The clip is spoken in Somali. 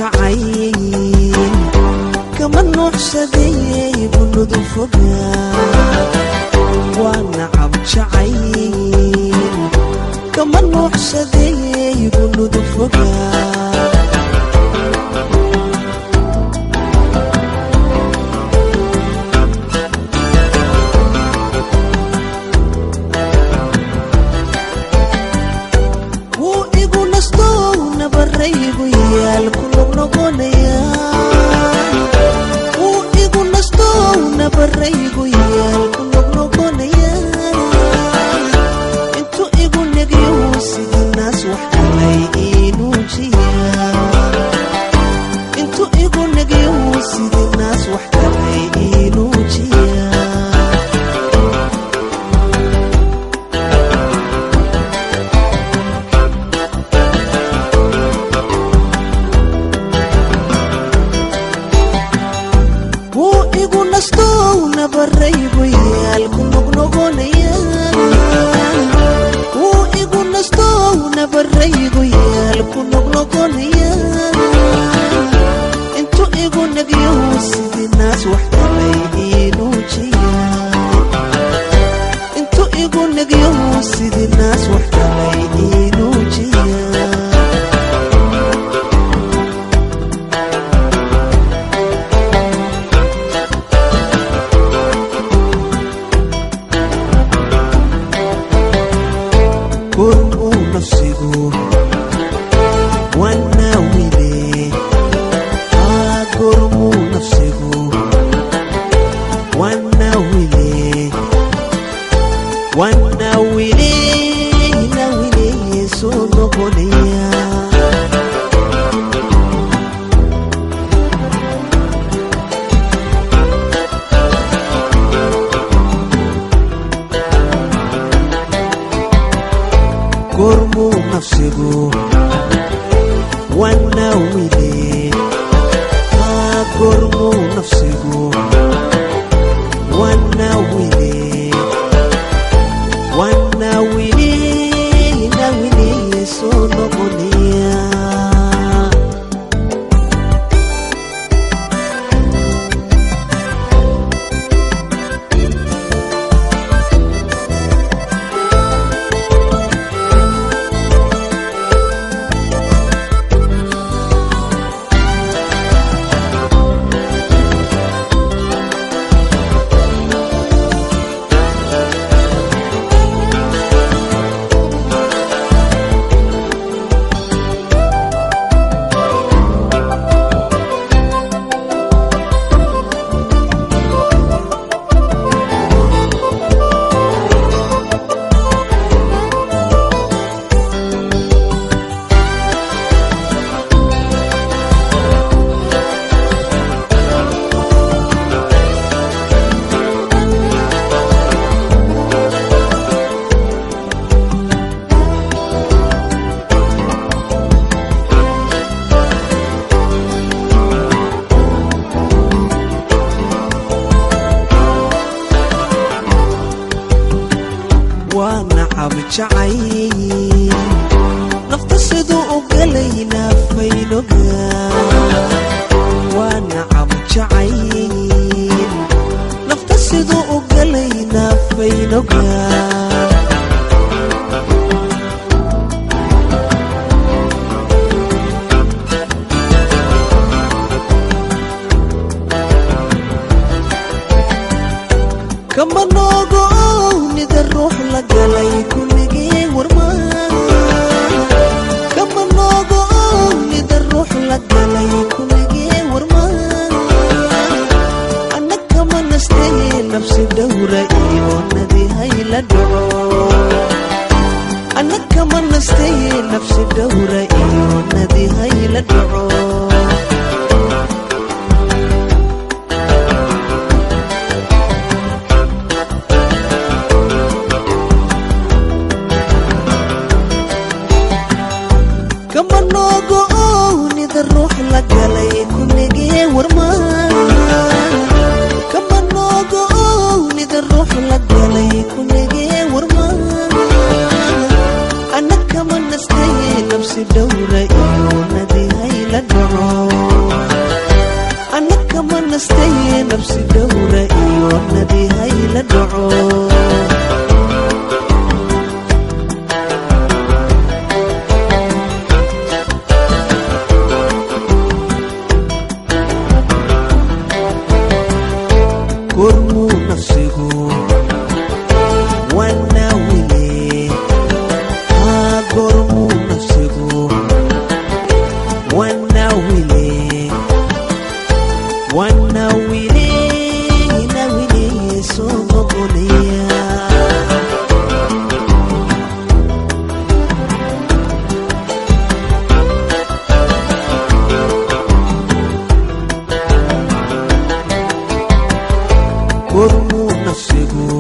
Jacayl kama nuuxsadee bunudu fogaa. Waa nacab jacayl kama nuuxsadee bunudu fogaa. Wuu igu nastow nabaraygu yaal ku noqnoqonaya. Wuu igu nastow nabaraygu yaal ku noqnoqonaya. Intuu igu negyo sidii naas wax dhalay inuujiya. Intuu igu negyo sidii naas wax dhalay inuujiya. Wuu igu nastow nabaraygu yaal ku noqnoqonaya. Wuu igu nastow nabaraygu yaal ku noqnoqonaya. Intuu igu negyo sidii naas wax dhalay inuujiya. Intuu igu negyo sidii naas wax dhalay inuujiya. Gormuu nafsigu wanaawile. Gormuu nafsigu wanaawile, wanaawile, nawile soo noqonaya. Gormuu nafsigu wanaawile. Gormuu nafsigu wanaawile, wanaawile, nawile soo noqonaya. Waa nacab jacayl nafta siduu u galay naafaynoga. Waa nacab jacayl nafta siduu u galay naafaynoga. Kama noogo ownida ruux la galay kunigee warma. Kama noogo ownida ruux la galay kunigee warma. Anna kama nastee nafsi dhowra iyo nadihay la dhaco. Anna kama nastee nafsi dhowra iyo nadihay la dhaco. Kama noogo ownida ruux la galay kunigee warma. Kama noogo ownida ruux la galay kunigee warma. Anna kama nastee nafsi dhowra iyo nadihay la dhaco. Goormuu nafsigu